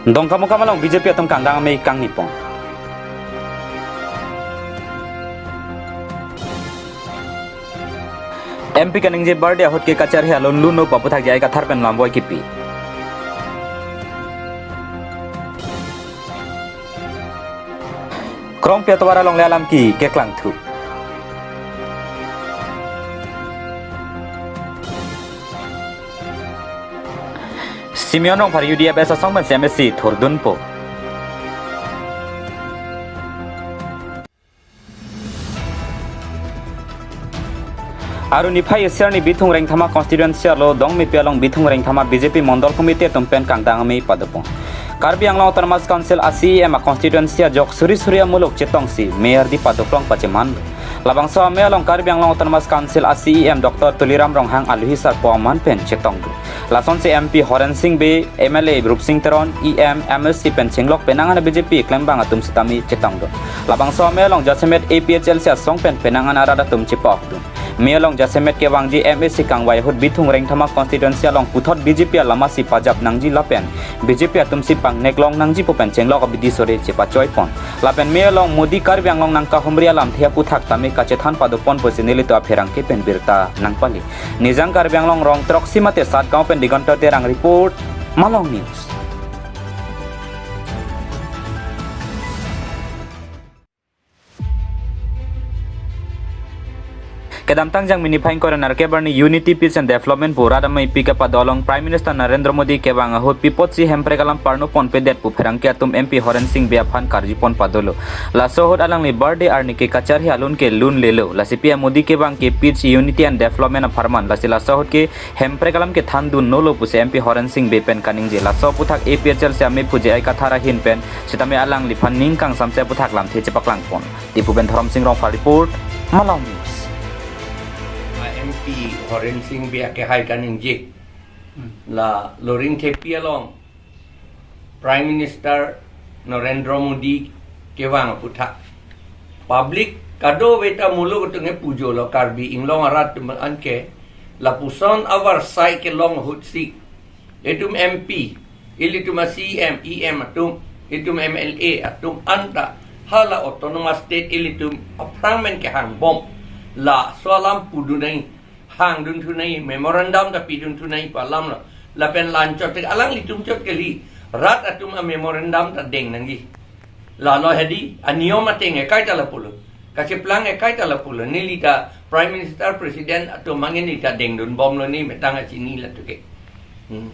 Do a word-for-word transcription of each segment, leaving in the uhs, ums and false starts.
Dongkamukam along B J P atum kangdang amei kangni pon. M P kaningje birthday ahut ke kacharhe alun lunlo pu aputhak J I Kathar pen lamboi kipi. Krongpi atovar along le alam ke keklangthu. Simeon Rongphar U D F asong pen M A C thurdunpo. Aru niphai isi arni Bithung Rengthama constituency arlo Dongmepi along Bithung Rengthama B J P Mondol Committee atum pen kangdang amei padopon. Karbi Anglong Autonomous Council a C E M a constituency ajok suri suri amuluk chetongsi mei ardi padoklong pacheman. Labangso amei along Karbi Anglong Autonomous Council a C E M Doctor Tuliram Ronghang aluhi sarpo aman pen chetongdun. Lasonsi M P Horen Sing Bey, M L A Rupsing Teron, E M, M A C pen chenglok penang an B J P klembang atum sitame chetongdun. Labangso amei along jasemet A P H L C asong pen penang an arat atum chepokdun. Mei along jasemet kevangji M A C kangvai ahut Bithung Rengthama constituency along puthot B J P alamasi pajap nangji lapen B J P atumsi pangneklong nangji pu pen chenglok abidi sore chepachoipon. Lapen mei along Modi Karbi Anglong nangkahumri alamthe aputhak tame kachethan padopon pusi nelitum apherangke pen birta nangpali. Nijang Karbi Anglong rong throksi mate Satgaon pen Diganta Terang report, Malong News. Kedamtang Jangmi niphai ingkoi ra nerkep arni Unity, Peace and Development pu rat amei pi kepado along Prime Minister Narendra Modi kevang ahut pi apotsi Hemprek alam parno ponpedet pu pherangke atum M P Horen Sing Bey aphan karjupon padolo. Laso ahut alangli birthday arni ke kacharhe alun ke lunlelo. Lasi pi a Modi kevang ke Peace, Unity and Development apharman. Lasi laso ahut ke Hemprek alam kethan dunnolo pusi M P Horen Sing Bey pen kaningje. Laso aputhak A P H L C amei pu J I Kathar ahin pen sitame alangliphan ning kangsamse aputhak lamthe chepaklangpon. Diphu pen Dhorom Sing Rongphar report, Malong News. M P Horen Sing Bey akehai kaningje. La Loringthepi along Prime Minister Narendra Modi kevang aputhak public kadokave ta muluk atum ke pujolo, Karbi Anglong arat atum an ke lapuson avarsai kelong ahutsi itum M P, ilitum a C E M, E M atum, itum M L A atum anta hala autonomous state ilitum aphrang pen kehangbom, laso alam pudun nangji, hangdun thu nangji, memorandum ta pidun thu nangji pu alam lo. Lapen la-anchot te alanglitum chot kali, rat atum a memorandum ta deng nangji. Lalo hedi, aniyom ateng ekai ta lapulo. Kacheplang ekai ta lapulo. Neli ta Prime Minister, President atum mangin neli ta dengdunbomlo, neli methang kachini latum ke. Hmm.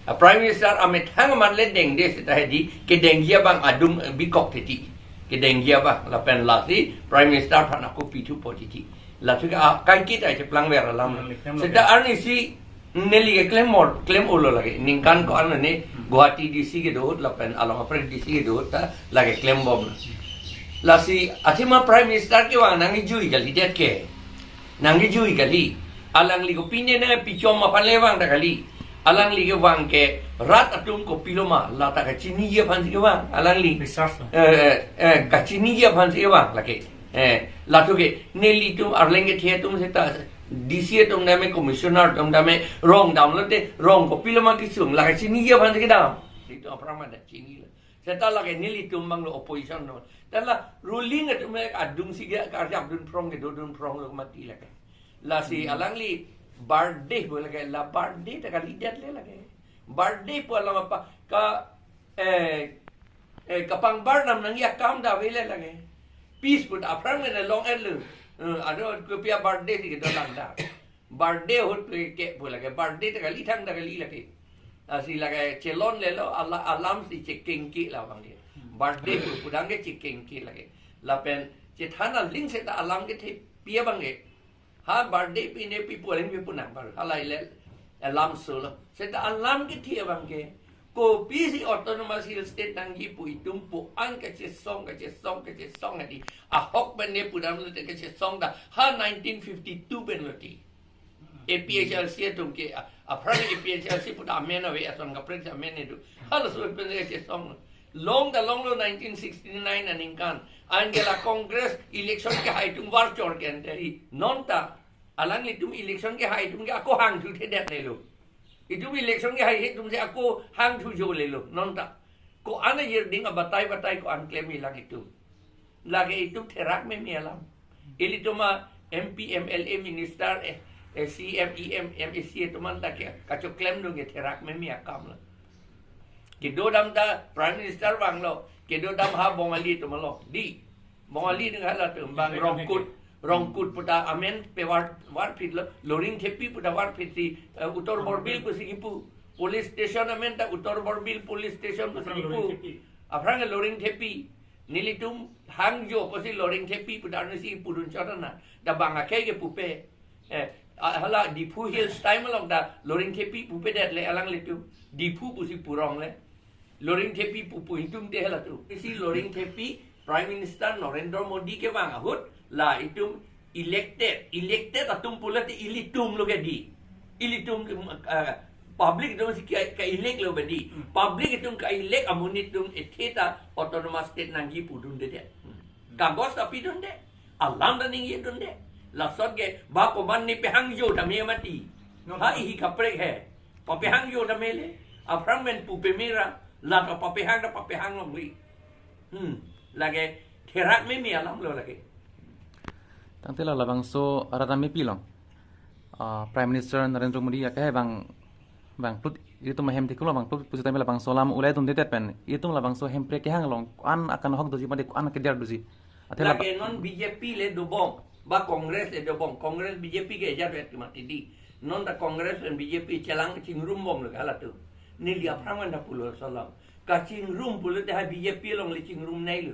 A Prime Minister amethang amat le dengde seta hedi, kedengji abang adung, eh, bikok titi. Kedengji abang, lapen lasi Prime Minister aphan ako pithupo titi. Latum ke, ah, kaiketa cheplangver alam. Hmm, item lo seta ke. Arnisi neli ke klem mor, klem-olo lake. Ningkan ko-an ne, hmm, Guwahati D C kedo ahut lapen along aprek D C kedo ahut ta lake klembom. Lasi athema Prime Minister kevang nangkejui kalidet ke. Nangkejui kali. Alangli kopine nangpichom aphan le vang ta kali. Alangli kevang ke rat atum kopiloma lata kachiniji aphansi kevang. Alangli. Research lo. Eh, eh, eh, kachiniji aphansi kevang lake. Eh, latum ke, nelitum Arleng kethe atum seta, D C atum dame, Commissioner atum dame, rong damlote, rong kopiloma kesung, lake chiniji aphansi kedam. Itum aphrang ma ta chinilo. Seta lake nelitum abang lo opposition lo. Tala ruling atum ke adungsi ke karjap dunphrong ke dodunphronglo mati lake. Lasi, hmm, alangli birthday pu lake, la birthday ta kalidet le lake. Birthday pu alam apa ka, eh, eh, kapangbar nam nangji akam ta ave le lake. Peace pu ta aphrang pen long-etlo. Eh, ado kopi a birthday si kedo lang ta. Birthday ahut ke pu lake, birthday ta kali, thang ta kali lake. Lasi lake chelonlelo, ala-, alamsi chekengke labang ke. Birthday pu pudang ke chekengke lake. Lapen chethan aling seta alam kethe pi abang ke. Ha birthday pine pi pu aling pi pu nang baru. Halai le alam solo. Seta alam kethe abang ke. Kopisi Autonomous Hill State nangji pu itum pu an kachesong, kachesong, kachesong hedi. Ahok pen ne pudamlote kachesong ta. Ha nineteen fifty-two penlo ti. A P H L C atum ke, a, aphrang A P H L C pu ta amen ave, ason kaprek amen edu. Halaso pen kachesong. Long ta longlo nineteen sixty-nine aningkan. Anke la Congress election kehai atum varchor ke ante hi. Non ta alanglitum election kehai atum ke ako hangthuthedet lelo. Itum election kehai atum si ako hangthu jo lelo. Non ta. Ko-an ajirding abatai batai ko-an klem ilang itum. Lake itum therak meme alam. Ilitum a M P, M L A, minister, eh, eh, C M, E M, M A C atum anta ke kachoklemdun ke therak meme akam lo. Kedodam ta Prime Minister vanglo, kedodam ha Bongali atum lo. Di, Bongali nang halatum, bang Rongkut, Rongkut puta amen pe var, varphit lo, Loringthepi puta varphit si, eh, Uttor Borbil pusi kipu. Police station amen ta Uttor Borbil police station pusi kipu. Aphrang Loringthepi. Nelitum hangjo pusi Loringthepi puta arni si pudun chotana. Da bang akhei ke pupe. Eh, a-, hala Diphu Hills time along da Loringthepi pupedet le alanglitum. Diphu pusi purong le. Loringthepi pupu itum te halatum. Isi Loringthepi Prime Minister Narendra Modi kevang ahut la itum elected, elected atum pulote ilitum lo ke di. Ilitum, eh, public atum si ka, ka-elect lo ke di. Hmm. Public atum ka-elect amonit atum ethe ta autonomous state nangji pudunde det. Hmm. Kagos ta pidunde. Alam ta ningjidunde. Lason ke ba komat ne pehangjo tame mati. No, ha no. Ihi kaprek he. Papehangjo tame le. Aphrang men pupe mera. La ta papehang ta papehang longle. Hmm. Lake therak meme alam lo lake. Tangte la labangso arat amepi along, ah, Prime Minister Narendra Modi akehai bang, bang plut itum ahem thiklo bang plut pusitame labangso alam ulai dundedet pen itum labangso Hemprek kehang along ko-an akanhok doji mate ko-an keder doji. Athe la lake non B J P le dobom, ba Congress le dobom, Congress B J P ke ejatvet ke mati di. Non ta Congress pen B J P chelang chingrumbom lo halatum. Neli aphrang anta pulo salam. Kachingrum pulote ha B J P along le chingrumnei lo.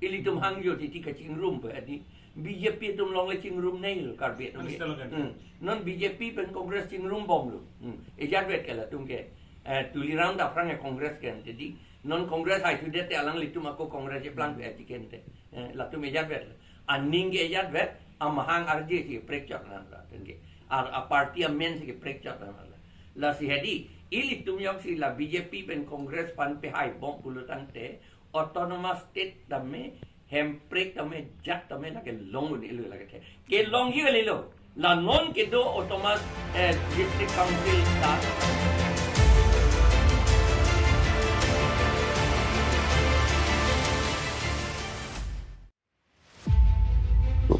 Ilitum hangjo titi kachingrum pe adi. B J P atum along le chingrumnei lo Karbi atum ke. Manis lo kan? Hmm. Non B J P pen Congress chingrumbom lo. Hmm. Ejatvet ke latum ke. Eh, Tuliram ta aphrang ke Congress ke ante di. Non Congress haithudet te alanglitum ako Congress eplang pe adi ke ante. Eh, latum ejatvet. Aning ke ejatvet, amahang arje si prekchot na latum ke. Ar, a party amen si ke prekchot na la. Lasi hedi, ilitum joksi la B J P pen Congress aphan pehaibom pulo tangte, autonomous state tame, Hemprek tame, jat tame lake long un ilo lake the. Kelongji kalilo. La non kedo autonomous, eh, district council ta.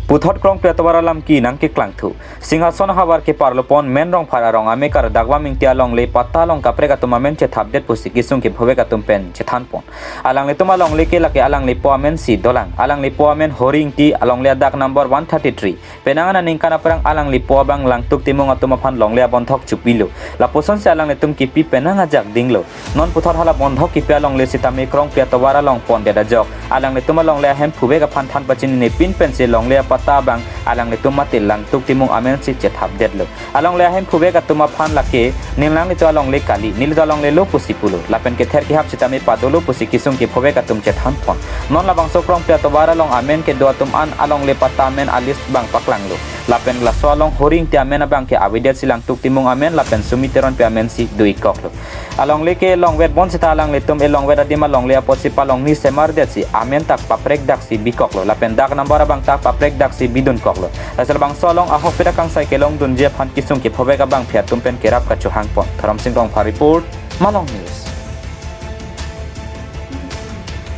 Puthot Krongpri atovar alam ke nangkeklangthu. Singhason havar keparlopon Men Rongphar arong amekar Dagvam Ingti alongle patta along kaprek atum amen chethapdet pusi kesung kephovek atum pen chethanpon. Alanglitum alongle ke lake alanglipo amen si dolang. Alanglipo amen Hori Ingti, alongle adag number one thirty-three. Penang aningkan aphrang alanglipo abang Langtuk Timung atum aphan longle abonthok chopilo. Lapuson si alanglitum kipi penang ajak dinglo. Non puthot hala bondhok kipi alongle sitame Krongpri atovar along pondet ajok alanglitum alongle ahem phuvek aphan than pachinine pin pensi longle apatta abang alanglitum mate Langtuk Timung amen si chethapdetlo. Alongle ahem phuvek atum aphan lake, "Nelitum alongle kali, nelitum alongle lo," pusi pulo. Lapen kether kehap sitame padolo pusi kesung kephuvek atum chethanpon. Non labangso Krongpri atovar along amen kedo atum an alongle patta amen a-list abang paklanglo. Lapen laso along Hori Ingti amen abang ke avedetsi Langtuk Timung amen lapen Sumi Teronpi amen si do-ikkoklo. Alongle kelongvet bonsita alanglitum elongvet adim alongle apotsi palongni semardetsi amen ta paprekdaksi bikoklo lapen dag number abang ta paprekdaksi bidunkoklo. Lasi labangso along ahokpet akangsai kelongdunji aphan kesung kephuvek abangpi atum pen kerap kachohangpon. Dhorom Sing Rongphar report, Malong News.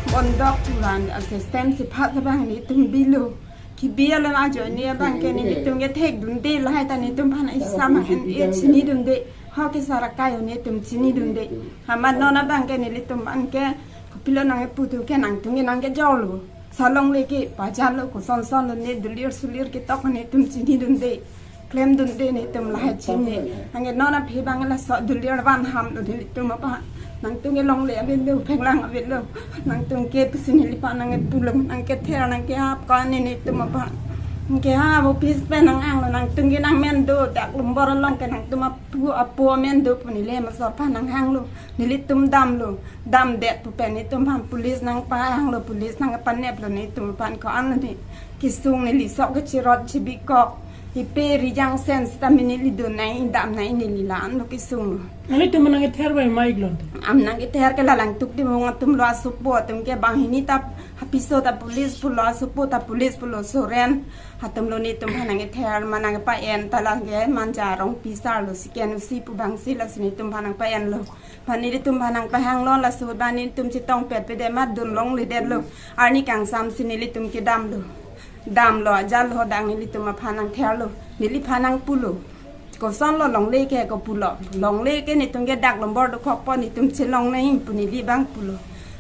Bondhok puran a-system si phat abang nelitum bilo. Kibi alam ajoine abang ke nelitum ke thekdunde, lahai ta nelitum aphan isi samang en e chinidunde. Ho ke sarakai nelitum chinidunde. Amat non abang ke nelitum aphan ke kopilo nangkepu thu ke nangtum ke nangkejorlo. Salongle ke pajanlo, kosonson lo ne dulir sulir ketok nelitum chinidunde. Klemdunde nelitum lahai chini. Anke non aphi abang laso dulir van hamlo nelitum aphan. Nangtum ke longle avelo, phenglang avelo. Nangtum ke pusi neliphan nangkepulo, nangkether, nangkehap ko-an nelitum aphan. Nangkehap office pen nanghanglo, nangtum ke nangmen do, dak Lumbor along ke nangtum apu apo amen do pu neli maso aphan nanghanglo. Nelitum damlo, damdet pu pen nelitum aphan police nangpahanglo, police nangpaneplo nelitum aphan ko-an lo ne. Kesung neli sok kechirot chibikok. Ipe rijang sen seta mini lidun nai, dam nai, neli la-an lo kesung lo. Nanglitum nangkether bai mai klon te? Am nangkether ke la Langtuk Timung atum lo, asopo atum ke banghini ta hapiso ta police pulo, asopo ta police pulo, Soren atum lo, netum aphan nangkether, ma nangpa-en ta lake Manja Rongpi sar lo, si ken usi pu bangsi, lasi netum aphan nangpa-en lo. Aphan nelitum aphan nangpahang lo, laso ahut bang netum chetongpet pe de ma dun longledet lo. Arni kangsam si nelitum kedam lo. Dam lo, ajat lo, hadak nelitum aphan nangther lo. Neliphan nangpulo, koson lo longle ke ko pulo. Longle ke netum ke dak nombor dokok po, netum chelong nai pu neli bang pulo.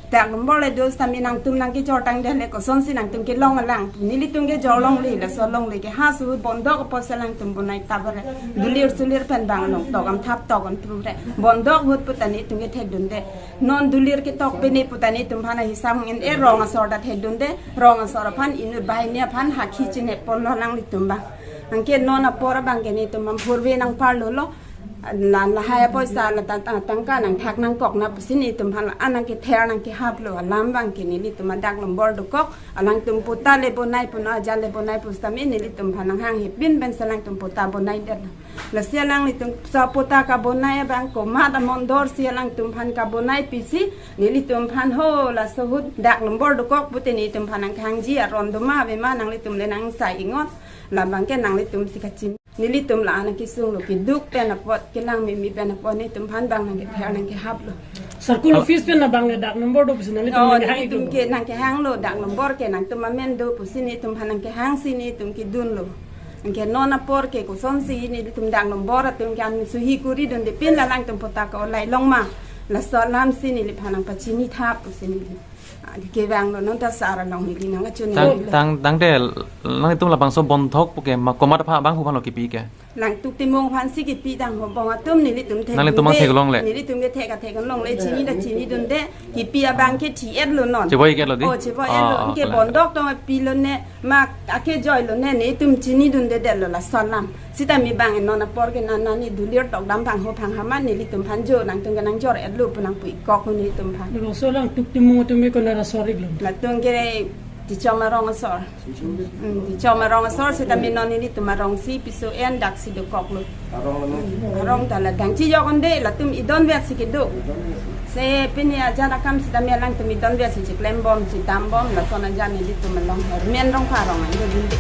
Dak nombor le do seta mi nangtum nangkejor tangdet le kosonsi nangtum kelong alang. Nelitum kejor longle, laso longle ke ha su bondok apotsi alangtum bonai ta bare. Dulir sulir pen bang nong tok am thap tok an pru re. Bondok ahut puta netum kethekdunde. Non dulir ketok pene puta netum aphan ahisam ngen e rong asor ta thekdunde. Rong asor aphan inut banghini aphan hakhi chinep pon lo alanglitum bang. Anke non apor abang ke netum am phurve nangparlo lo. Lan lahai apoisa la ta, ta, tangka nangthak nangkok na pusi netum aphan la-an nangkether nangkehap lo, alam bang ke nelitum adak nombor dokok, alangtum pota le bonai punon, ajat le bonai pusitame nelitum aphan nanghang hepin pensi alangtum pota bonaidet. Lasi alanglitum sa pota kabonai abang komat amondor si alangtum aphan kabonai pisi, nelitum aphan ho laso ahut dak nombor dokok pute netum aphan nangkehangji aron doma ave ma nanglitum le nangsai ingot, labang ke nanglitum si kachin. Nelitum la-an kesung lo, keduk pen apot, kelang mimi pen apot netum aphan bang nangkether nangkehap lo. Circle office pen abang le dak nombor do pusi nanglitum Oh, nangkehang nelitum lo? Ke nangkehang lo, dak nombor ke nangtum amen do pusi netum aphan nangkehang si netum kedun lo. Anke non apor ke kosonsi nelitum dak nombor atum ke an suhi kuri dunde pin la alangtum pota ko lai long ma. Laso alam si neliphan nangpachini thap pusi neli. Ah, kevang lo, non ta sar along neli nangkachun Tang, neli lo. Tang, tangte nanglitum labangso bondok puke ma komat aphan abang hu aphan lo kipi ke? Langtuk Timung aphan si kipi tang ho, bong atum nelitum thek Nanglitum dunde. Thek longle? Nelitum ke thek athek longle, chini ta chinidunde, kipi abang ke thi-et lo non. Chevoi-et lo di? Oh, chevoi-et lo. Ah, ah, anke kalang. Bondok tong pilo ne, ma ake joi lo ne, netum chinidundedet lo laso alam. Sitame bang non apor ke nana ni dulir tok dam bang ho phang hama nelitum aphan jo nangtum ke nangjor-et lo pu nangpu-ik kok nelitum aphan. Labangso Langtuk Timung atum ke konat asor ik lo? Latum ke Tichom arong asor. Hmm, Tichom arong asor sitame non nelitum arong si piso en dak si dokok lo. Arong ta la dang chijok onde, latum idon vet si kedo. Se pini ajat akam sitame alangtum idon vet si chiklem bom si dam bom, lason ajat nelitum along Hermen Rongphar arong an do dun de.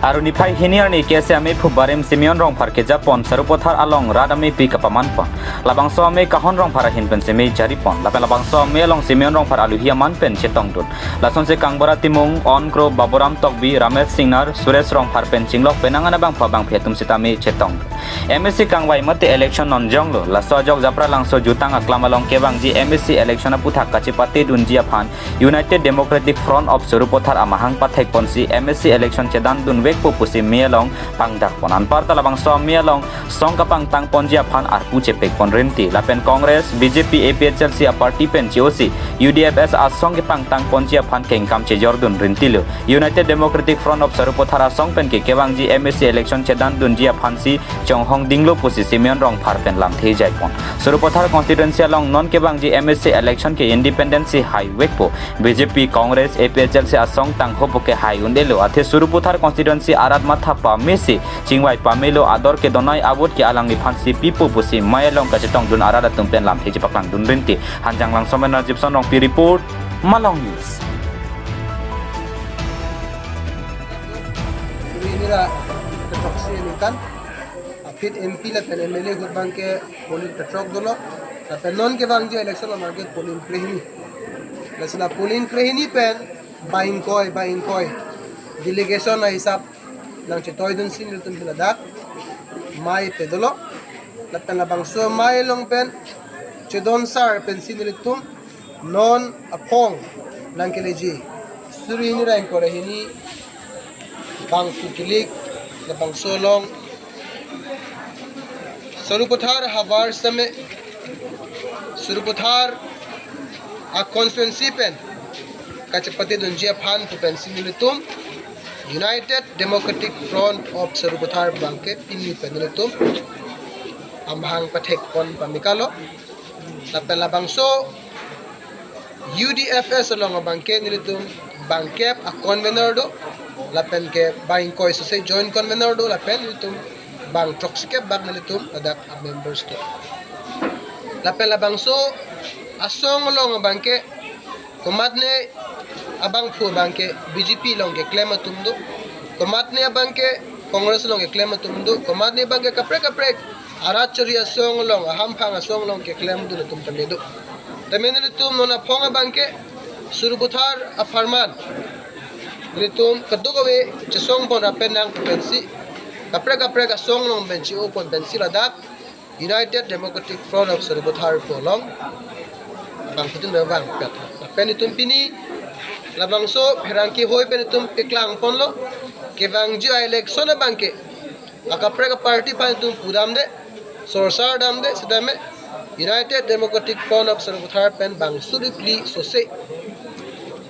Aru niphai hini arni KSA amephu barim Simeon Rongphar kejapon Sarupathar along rat amepi kapaman pon. Labangso ame Kahon Rongphar ahin pen si me jari pon. Lapen labangso ame along Simeon Rongphar aluhi aman pen chetongdun. Lasonsi Kangbura Timung, Onkro, Baburam Tokbi, Ramesh Singnar, Suresh Rongphar pen chinglok penang an abangphu abangphi atum sitame chetongdun. MAC kangvai mate election non jonglo, laso ajok Japralangso jutang aklam along kevangji MAC election aputhak kachepate dunji aphan United Democratic Front of Sarupathar amahang pathek ponsi MAC election chedan dunvekpo pusi me along pangdak pon. Anparta labangso me along song kapangtang ponji aphan arpu chepek pon rinti. Lapen Congress, BJP, APHLC aparty pen che-osi UDFS asong kepangtang ponji aphan kengkam chejor dun rinti lo. United Democratic Front of Sarupathar asong pen ke kevangji MAC election chedan dunji aphansi chonghong dinglo pusi Simeon Rongphar pen lamthe jai pon. Sarupathar constituency along non kevangji MAC election ke independent si haivekpo, BJP, Congress, APHLC asong tangho puke hai un-elo, athe Sarupathar constituency arat matha pamesi chingvai pamelo, ador kedonai avote ke alangliphansi pipo pusi mei along kachetongdun arat atum pen lamthe chepaklangdun rinti. Hanjanglangso pen Rajib Son Rongpi report, Malong News. Suri nira ketoksi ini kan, aphi MP lapen MLA ahut abang ke polling ketrok dolo, lapen non kevangji election abang ke polling krehini. Lasi la polling krehini pen bang ingkoi, bang ingkoi delegation ahisap nangchetoidunsi nelitum phi ladak mei pe dolo. Lapen labangso mei along pen chedon sar pensi nelitum non aphong nangkeleji. Suri nira ingkoi ra hini bangphu kilik labangso along Sarupathar havar same Sarupathar a constituency pen kachepate dunji aphan pu pensi nelitum United Democratic Front of Sarupathar abang ke pini pen nelitum amahang pathekpon pamikalo. Lapen labangso U D F S along abangke nelitum bangkep a-convener do, lapen ke bang ingkoi sose joint convener do, lapen nelitum bang throksi kep bak nelitum ladak a-members do. Lapen labangso asong along abangke komatne abangphu abangke B J P along keklem atum do, komatne abangke Congress along keklem atum do, komatne abangke kaprek kaprek arat chori asong along, ahamphang asong along keklem atum tame do. Tame nelitum non aphong abangke Sarupathar apharman nelitum kadokave chesongpon ra penang pensi, kaprek kaprek asong along pensi opon pensi ladak United Democratic Front of Sarupathar pu along bangphutin bang pet. Lapen itum pini labangso pherangke hoi pen itum peklangponlo, kevangji a-election abangke akaprek a-party aphan itum pudamde, sorsar damde, setame United Democratic Front of Sarupathar pen bangso phli sose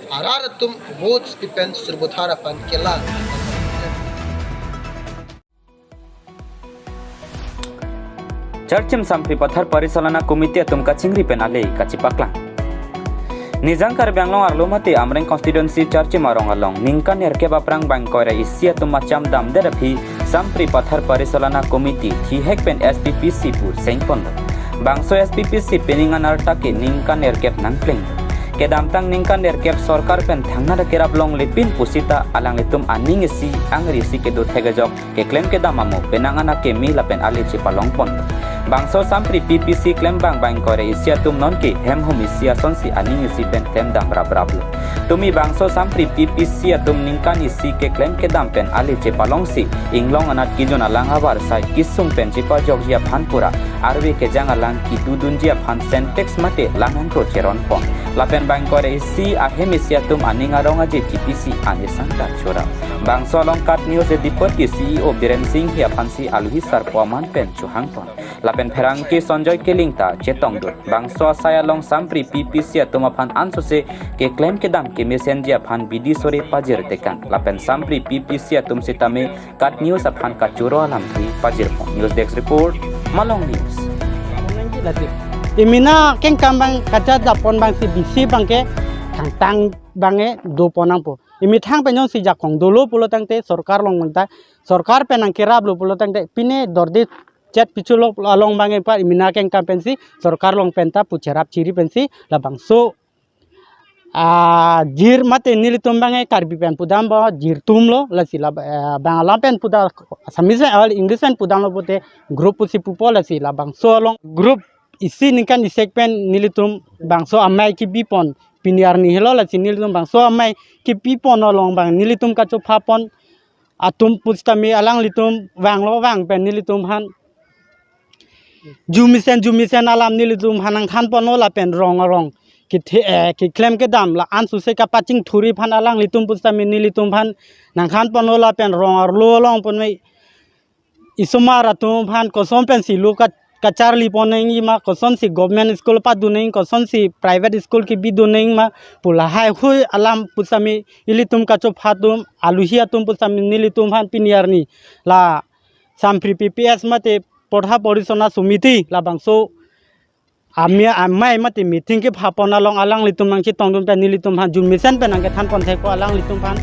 arat atum votes pi pen Sarupathar aphan kelang. Charchim Sampri Pathar Parisalana Committee atum kachingri pen ale kachipaklang. Nijang Karbi Anglong arlo mate Amreng constituency Charchim arong along ningkan nerkep aphrang bang ingkoi ra isi atum macham damdet aphi Sampri Pathar Parisalana Committee thihek pen S P P C pu sengponlo. Bangso S P P C pining anerta ke ningkan nerkep nangpleng. Kedamtang ningkan nerkep sorkar pen thangnat kerap longlepin pusita alanglitum aning isi angri isi kedo thek ajok keklem kedam amo penang anak keme lapen ale chepalongpon. Bangso Sampri P P C klembang bang ingkoi ra isi atum nonke hemhum isi asonsi aning isi pen klemdam rapraplo. Tumi bangso Sampri P P C atum ningkan isi keklem kedam pen ale chepalongsi inglong anat kejun alang abar sai kesung pen chepajokji aphan pura arve kejang alang kedodunji aphan Sintex mate lang angkro cheronpon. Lapen bang ingkoi ra isi ahem isi atum aning arong aje G P C anisanta chora. Bangso along KAT News Diphu ke C E O Biren Singhi aphansi aluhi sarpo aman pen chohangpon. Lapen pherangke Sanjoy Killing ta chetongdun. Bangso asai along Sampri P P C atum aphan ansose keklem kedam kemesenji aphan bidi sore pajir tekang. Lapen Sampri P P C atum sitame KAT News aphan kachoro alam thi pajirpon. News Desk Report, Malong News. Imina kengkam bang kacharjapon bangsi bisi bangke thangtang bange dopon nangpo. Imethang pen jongsi jakong dolo pulo tangte sorkar along bangta, sorkar pen nangkeraplo pulo tangte pine dorde chet pichulo along bange pa imina kengkam pensi sorkar along penta pu cherap chiri pensi labangso ajir mate nelitum bange Karbi pen pudampo, jirtumlo lasi la, eh, bang alam pen puda Assamese, eh, English pen pudamlo pute group pusi pupo lasi labangso along group isi ningkan isek pen nelitum bangso amei kepipon pini arni helo lasi nelitum bangso amei kepipon along bang nelitum kachophapon atum pusitame alanglitum vanglo vang pen nelitum aphan jumisen jumisen alam nelitum aphan nangthanponlo lapen rong arong kethe, eh, keklem kedam la ansose kapachingthuri aphan alanglitum pusitame nelitum aphan nangthanponlo lapen rong arlo along ponme isomar atum aphan koson pensi lo ka, kacharlipon nangji ma, kosonsi government school padun nang, kosonsi private school kebidun nang ma pu lahai hui alam pusitame ilitum kachopha atum aluhi atum pusitame nelitum aphan pini arni la Sampri P P S mate Pathar Parisalana Samiti labangso amei, amei mate meeting kephapon along alanglitum nangchetongdun pen nelitum aphan jumisen pen nangkethanpon thekpo alanglitum aphan.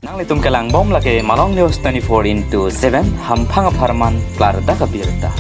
Nanglitum kelangbom lake Malong News twenty-four into seven, hamphang apharman klardak abirta.